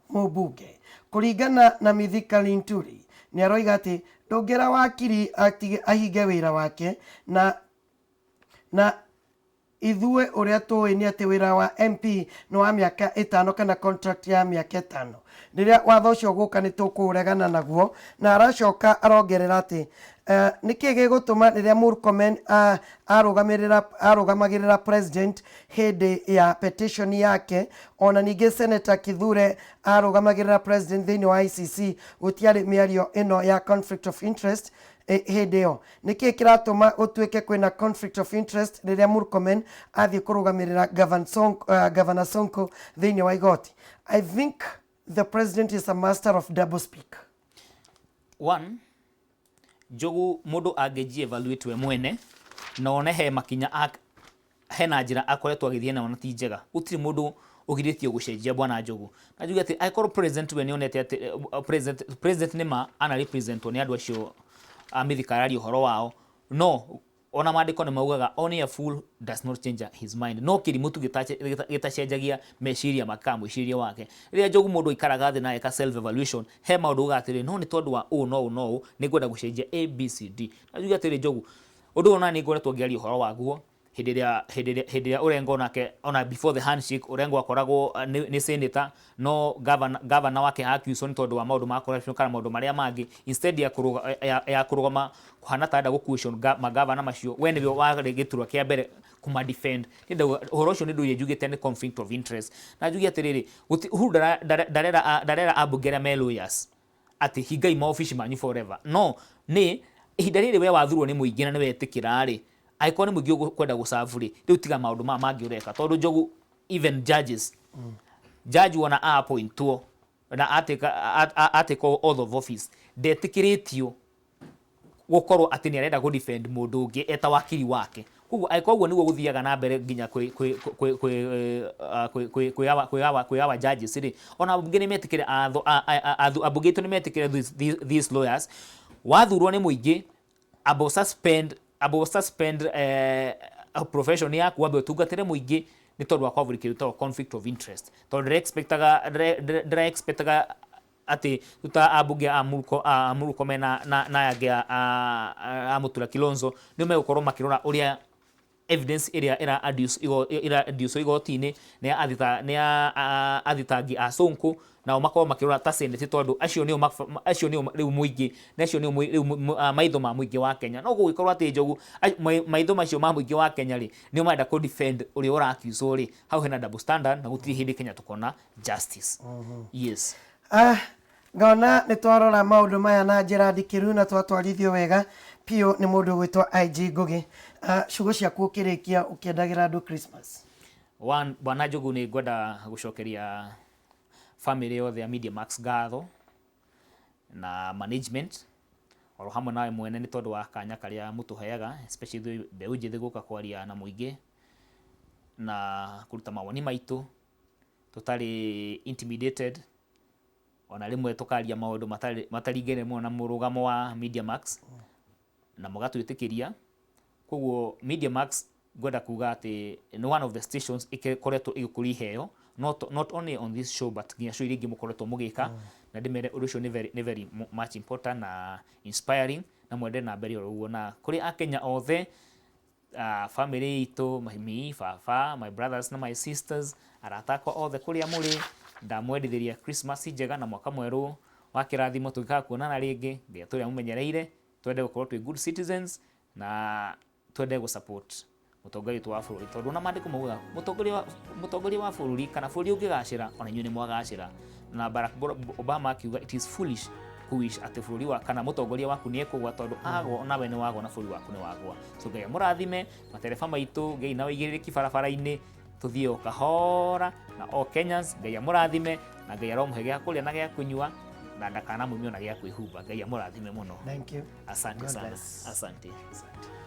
mũmbunge. Kũringana na Mithika Linturi, nĩ aroiga atĩ ndũngĩra wakiri atige ahinge wĩra wake, na ithuĩ ũrĩa tũĩ nĩ atĩ wĩra wa MP nĩ wa mĩaka 5 kana contract ya mĩaka 5. Rĩrĩa watho ũcio gũka, nĩ tũkũregana naguo. Na aracoka arongerera atĩ nĩkĩ gĩgũtũma rĩrĩa Murkomen arũgamagĩrĩra president hĩndĩ ya petition yake, ona ningĩ Senator Kithure arũgamagĩrĩra president thĩinĩ wa ICC, gũtiarĩ mĩario ĩno ya conflict of interest hĩndĩ ĩyo? Nĩkĩ kĩratũma gũtuĩke kwĩna conflict of interest rĩrĩa Murkomen athiĩ kũrũgamĩrĩra Governor Sonko thĩinĩ wa igoti? I think the president is a master of double speak. One, Njogu, mũndũ angĩji evaluate we mwene na one he makinya hena njĩra akoretwo agĩthiĩ nayo na ti njega, gũtirĩ mũndũ ũgirĩtio gũcenjia, bwana Njogu. Na njuge atĩ angĩkorwo president we nĩonete atĩ president nĩma ana representwo nĩ andũ acio a Mithika araria ũhoro wao, no ona maandĩko nĩ maugaga only a fool does not change his mind, no kĩrimũ tu gĩtacenjagia meciria make kana mwĩcirĩrie wake. Rĩrĩa, Njogu, mũndũ aikaraga thĩ na eka self evaluation, he maũndũ ugaga atĩrĩ, no nĩ tondũ wa ũũ no ũũ no ũũ, nĩ ngwenda gũcenjia A B C D. Na njuge atĩrĩ, Njogu, ũndũ ũyũ ona nĩ ngoretwo ngĩaria ũhoro waguo hĩndĩ ĩrĩa Orengo nake, ona before the handshake, Orengo akoragwo nĩ senator, no governor wake accused nĩ tondũ wa maũndũ ma corruption kana maũndũ marĩa mangĩ. Instead ya kũrũgama kũhana ta arenda gũ question magavana macio, we nĩwe warĩ gĩturwa kĩa mbere kũma defend. Nĩ ndauga ũhoro ũcio nĩ ndũire njugĩte nĩ conflict of interest. Na njuge atĩrĩrĩ, Uhuru ndarera ambunge arĩa me lawyers atĩ hingai maobici manyu forever. No nĩ ihinda rĩrĩ we wathurwo nĩ mũingĩ na nĩ wetĩkĩra rĩ, angĩkorwo nĩ mũingĩ ũkwenda gũcabu rĩ, rĩu tiga maũndũ maya mangĩ ũreka, tondũ, Njogu, even judges, judge wona appointwo na atĩka oath of office, ndetĩkĩrĩtio gũkorwo atĩ nĩ arenda gũ defend mũndũ ũngĩ eta wakiri wake. Koguo angĩkorwo ũguo nĩguo gũthiaga na mbere nginya kwĩ our judges rĩ, ona ambunge nĩ metĩkĩre, ambunge aitũ nĩ metĩkĩre these lawyers. Wathurwo nĩ mũingĩ, amba suspend profession yaku, wambe ũtungatĩre mũingĩ, nĩ tondũ wa kwavũri kĩndũ gĩtagwo conflict of interest, tondũ ndĩra expectaga atĩ tuta ambunge a Murkomen na angĩ a Mutura Kilonzo nĩo megũkorwo makĩrora ũrĩa evidence ĩrĩa ĩra adduce igoti-inĩ nĩ ya athitangi a Sonko, nao makorwo makĩrora ta Senate, tondũ acio nĩo rĩu mũingĩ na acio nĩo rĩu maitho ma mũingĩ wa Kenya. No gũgĩkorwo atĩ, Njogu, maitho macio ma mũingĩ wa Kenya rĩ, nĩo marenda kũ defend ũrĩa ũra-accuse rĩ, hau hena double standard na gũtirĩ hĩndĩ Kenya tũkona justice. Yes. Ah, ngona nĩ twarora maũndũ maya na njĩra ndikĩru na twatwarithio wega biũ nĩ mũndũ ũgwĩtwo IG Ngugi. Ah, ciugo ciaku ũkĩrĩkia ũkĩendagĩra andũ Christmas. One, bwana Njogu, nĩ ngwenda gũcokeria family yothe ya Media Max ngatho na management oro hamwe nawe mwene, nĩ tondũ wa kanya karĩa mũtũheaga, especially ithuĩ mbeũ njĩthĩ, gũka kwaria na mũingĩ na kũruta mawoni maitũ tũtarĩ intimidated, ona rĩmwe tũkaria maũndũ mataringaine mũno na mũrũgamo wa Media Max, na mũgatwĩtĩkĩria. Koguo Media Max, ngwenda kuga atĩ nĩ one of the stations ĩkoretwo ĩgĩkũria iheo, not only on this show but nginya show iria ingĩ mũkoretwo mũgĩka, na ndĩmere ũndũ ũcio nĩ very much important na inspiring, na mwende na mbere oro ũguo. Na kũrĩ akenya othe, family itũ, mami, baba, my brothers na my sisters, arata akwa othe kũrĩa mũrĩ, Ndamwendithĩria Christmas njega na mwaka mwerũ wa kĩrathimo. Tũngĩkaga kuonana rĩngĩ, Ngai atũrĩa mũmenyereire, twende gũkorwo twĩ good citizens na twende gũ support mũtongoria witũ wa bũrũri, tondũ ona maandĩko maugaga mũtongoria wa bũrũri kana bũrũri ũngĩgacĩra, ona inyuĩ nĩ mwagacĩra. Na Barack Obama akiuga it is foolish ku wish atĩ bũrũri wa kana mũtongoria waku nĩ ekũgwa, tondũ agwa nawe nĩ wagwa na bũrũri waku nĩ wagwa. So Ngai amũrathime matereba maitũ, Ngai na ũigĩrĩrĩki barabara-inĩ, tũthiĩ o kahora na all Kenyans. Ngai amũrathime na Ngai aromũhe gĩa kũrĩa na gĩa kũnyua na ndakanamũimie ona gĩa kwĩhumba. Ngai amũrathime mũno. Thank you. Asante God sana. Bless. Asante,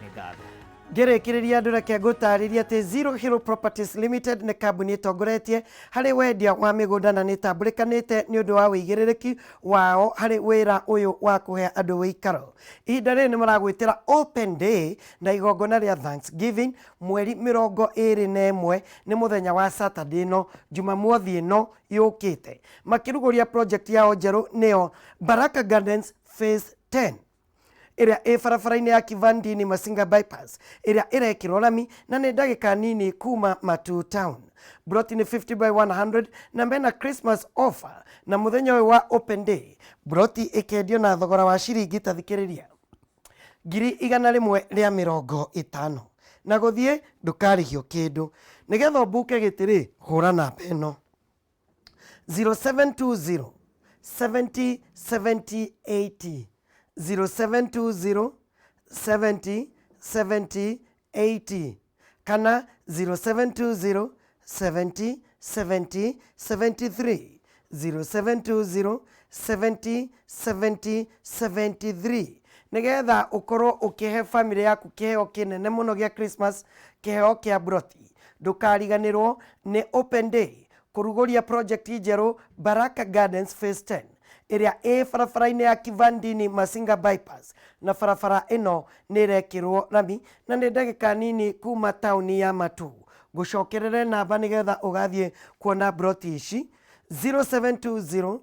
nĩ ngatho. Ngĩrĩkĩrĩria andũ, reke ngũtarĩrie atĩ Zero Hill Properties Limited nĩ kambuni ĩtongoretie harĩ wendia wa mĩgũnda na nĩ ĩtambũrĩkanĩte nĩ ũndũ wa wĩigĩrĩrĩki wao harĩ wĩra ũyũ wa kũhe andũ wĩikaro. Ihinda rĩrĩ nĩ maragwĩtĩra Open Day na igongona rĩa Thanksgiving mweri 21, nĩ mũthenya wa Saturday ĩno, Jumamothi ĩno yũkĩte, makĩrugũria project yao njerũ, nĩyo Baraka Gardens Phase 10, ĩrĩa ĩ barabara-inĩ ya Kivandini Masinga Bypass, ĩrĩa ĩrekĩrwo rami na nĩ ndagĩka nini kuma Matu Town. Broti nĩ 50 by 100 na mena Christmas offer, na mũthenya ũyũ wa Open Day broti ĩkendio na thogora wa ciringi, ta thikĩrĩria, 150,000, na gũthiĩ ndũkarĩhio kĩndũ. Nĩgetha ũmbuke gĩtĩ rĩ, hũra namba ĩno 0720 70 70 80, 0720 70 70 80 kana 0720 70 70 73, 0720 70 70 73, nigetha ukorwo ukihe family yaku kiheo kinene muno gia Christmas, kiheo kia broti. Ndukariganirwo ni Open Day kuruguria project njeru Baraka Gardens Phase 10, ĩrĩa ĩ barabara-inĩ ya Kivandini Masinga Bypass, na barabara ĩno nĩ ĩrekĩrwo rami na nĩ ndagĩka nini kuma taũni ya Matu. Ngũcokerere namba nĩgetha ũgathiĩ kuona broti ici: 0720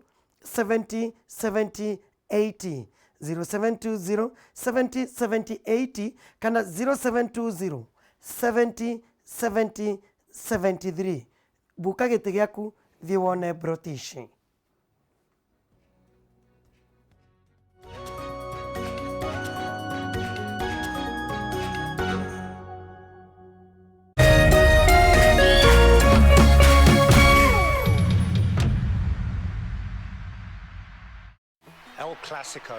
70 70 80, 0720 70 70 80 kana 0720 70 70 73. Buka gĩtĩ gĩaku, thiĩ wone broti ici. El Clasico.